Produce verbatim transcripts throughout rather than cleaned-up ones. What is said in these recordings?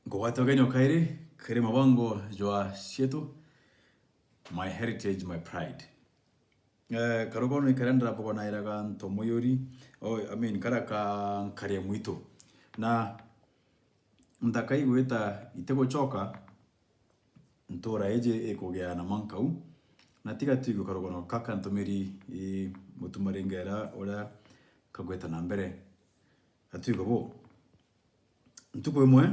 Nkugwata ugeni o kairi kiri mubango jwa Cietu, My Heritage, My Pride. Eh, karugono ikarendera bugonairaga nto muyuri, oh, I mean, karia ka nkaria mwitu. Na nthaka igwita itigucoka, ntura iji ikugia na mankau, na tiga tuigue karugono kaka ntumiri i mutumaringera uria kagwita na mbere. Atuigo bu. Ntuku imwe,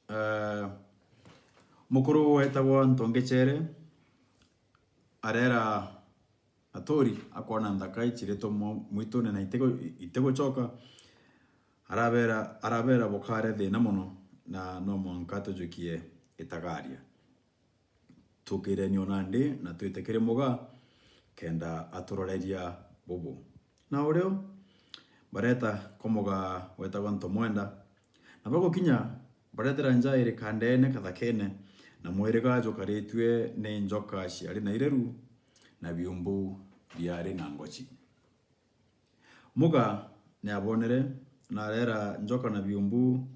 eh, mukuru wetagwa Ntongechere arera aturi akwona nthaka iciritwe mu-, mwitune na itigu-, itigucoka. Arabera, arabera, "Bukare thina mono, na no mwanka tujukie itagaria." Tukireni o nandi na twite kiri muga, kenda aturoreria bubu. Na urio bareta kwa muga wetagwa Ntomwenda, na bagukinya, baretera njairi kandeene kathakene, na mwiriga jukaritue ni njoka ciari na ireru, na biumbu biari na ngoci. Muga ni abonere, na arera njoka na biumbu,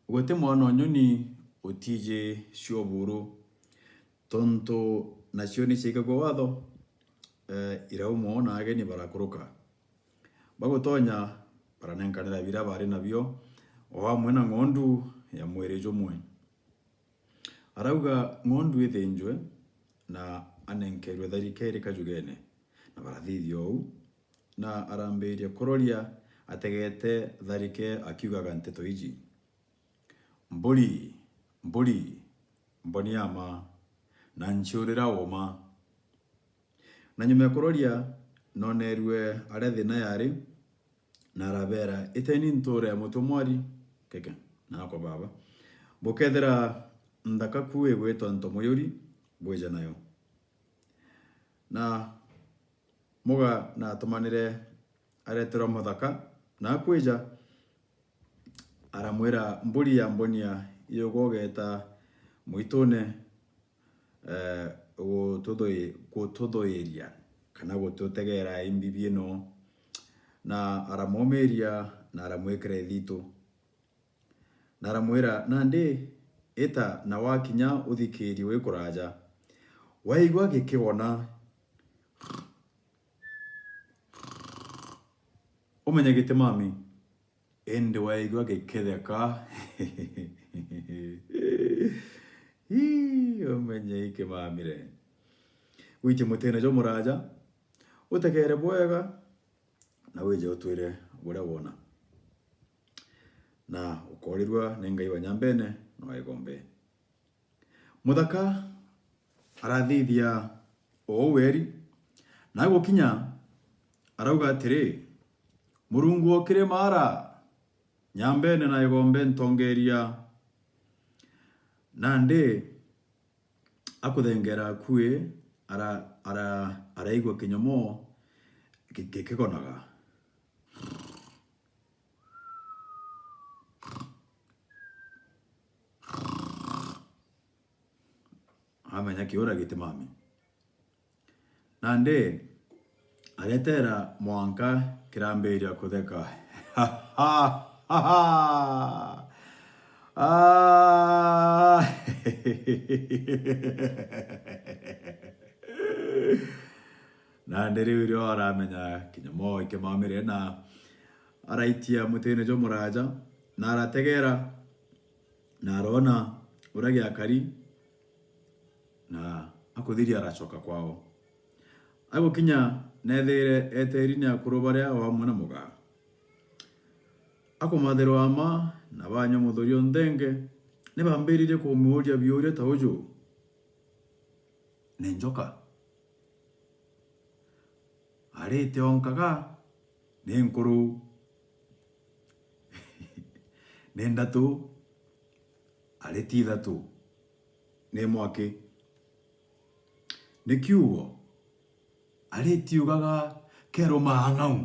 "Guti mwana o nyoni utiji cio buru, tontu nacio ni ciaigagua watho." Eh, iraumwo na ageni barakuruka. Bagutonya, baranenkanira biria bari nabio, o amwe na ng'ondu ya mwiri jumwe. Arauga ng'ondu ithinjwe na anenkerwe tharike iri kajugene, na barathithia uu, na arambiria kuroria ategete tharike akiugaga nteto iji, "Mburi, mburi, mbonia ma, na nciurira uma." Na nyuma ya kuroria, noonerue aria thina yari, na arabera, "Iteni ntuura ya mutwe mwari." Keke, nakwa baba. "Bukethira nthaka ku igwitwa Ntomuyuri, bwije nayo." Na muga natumanire areterwa muthaka, na akwija, aramwira, "Mburi ya mbonia, iuga ugeta mwitune, eh, gututhui-, gututhuiria kana gututegera imbibi ino." Na aramumiria na aramwikira ithitu. Na aramwira, "Nandi ita na wakinya uthikiirie wi kuraja. Waigua gikigona, umenye giti mami." Indi waigua gikitheka, ii, umenye ikimamire. Witie mutine jwa muraja, utegere bwega, na wije utwire buria wona. Na ukoorirua ni Ngai wa Nyambene na wa Igombe. Muthaka arathithia o uu weri, na agukinya arauga atiri, "Murungu o kiri maara, Nyambene na Igombe ntongeria." Nandi akuthengera akui, ara-, ara-, araigua kinyomo gi-, gikigonaga. Amenya kiura giti mami. Nandi aretera mwanka kirambiria kutheka. Ah! Nandi riu rio aramenya kinya moi kimamire, na araitia mutine jwa muraja, na arategera, na arona uria giakari, na akuthiria aracoka kwao. Agukinya, neethire eteeri ni akuru baria o amwe na mugaa. Akumathirwa ama na banywa muthuri o nthenge, ni bambiririe kumuuria biuria ta uju, "Ni njoka? Arite onkaga? Ni nkuru? Ni ndatu? Ariti ithatu? Ni mwaki? Ni kiugo? Aritiugaga kerumaa ng'au?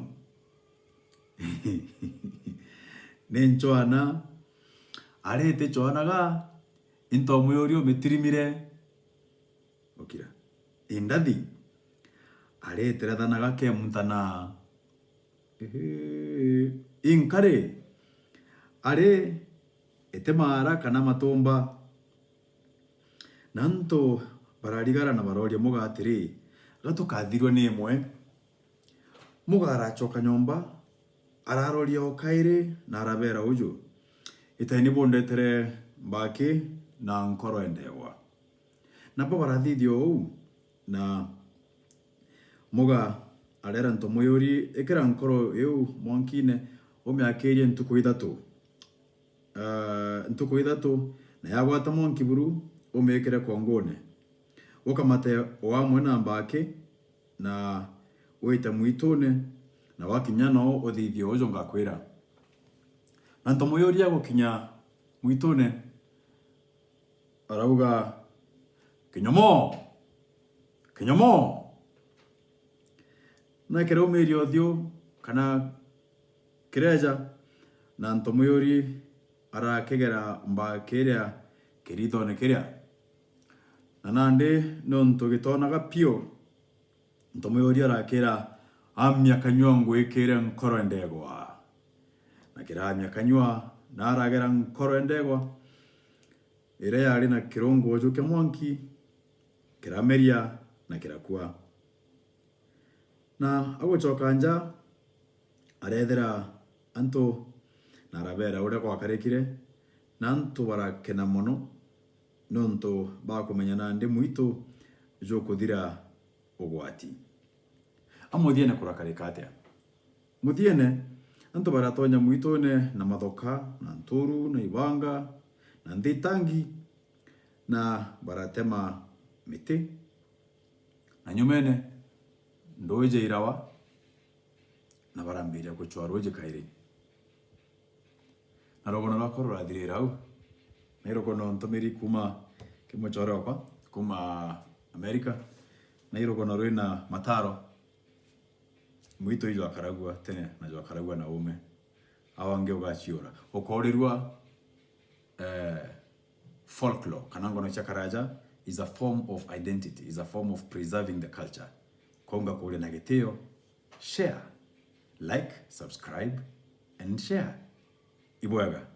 Ni ncwana? Ariti cwanaga? Into muyuri umitirimire?" Ukira. Indathi? Aritirathanaga kemutana? Ehe. Inkari? Ari iti maara kana matumba. Na antu bararigara na baroria Muga atiri, "Ga tukathirua ni imwe?" Muga aracoka nyomba, araroria o kairi na arabera uju, "Itai ni bundetere mbaki na nkoro endegwa." Nabo barathithia uu, na Muga arera ntomuyuri, "Ikira nkoro iu mwankine, umiakirie ntuku ithatu. Ah, ntuku ithatu, na yagwata mwanki buru, umikire kongune. Ukamate o amwe na mbaki, na wite mwitune, na wakinya no uthithie uju ngakwira." Na ntomuyuri agukinya mwitune, arauga, "Kinyomo! Kinyomo!" Na kiraumiria uthiu kana kireja, na ntomuyuri arakigera mbaki iria kirithone kiria. Na nandi niuntu gitonaga piu, ntomuyuri arakira, "Amia kanyua ngwikire nkoro endegwa." Na kiramia kanyua, na aragera nkoro endegwa, iria yari na kirunguju kia mwanki, kirameria na kirakua. Na agucoka nja, arethera antu na arabera uria gwakarikire, na antu barakena mono niuntu bakumenya nandi mwitu jukuthira ugwati. A muthiene kurakarika atia? Muthiene, antu baratonya mwitune na mathoka, na nturu, na ibanga, na nthi itangi, na baratema miti. Na nyumene, nduuji irawa, na barambiria gucwa ruuji kairi. Na rugono rwakwa rurathirira au. Na i rugono ntumiri kuuma ki mucore okwa, kuuma America. Na i rugono rwina mataro. Mwitu ijwakaragua tene na jwakaragua na uume. Au angi ugaciura. Ukoorirua, eh, folklore, kana ngono cia karaja, is a form of identity, is a form of preserving the culture. Kwou ngakuuria na gitio, share, like, subscribe, and share. Ibwega.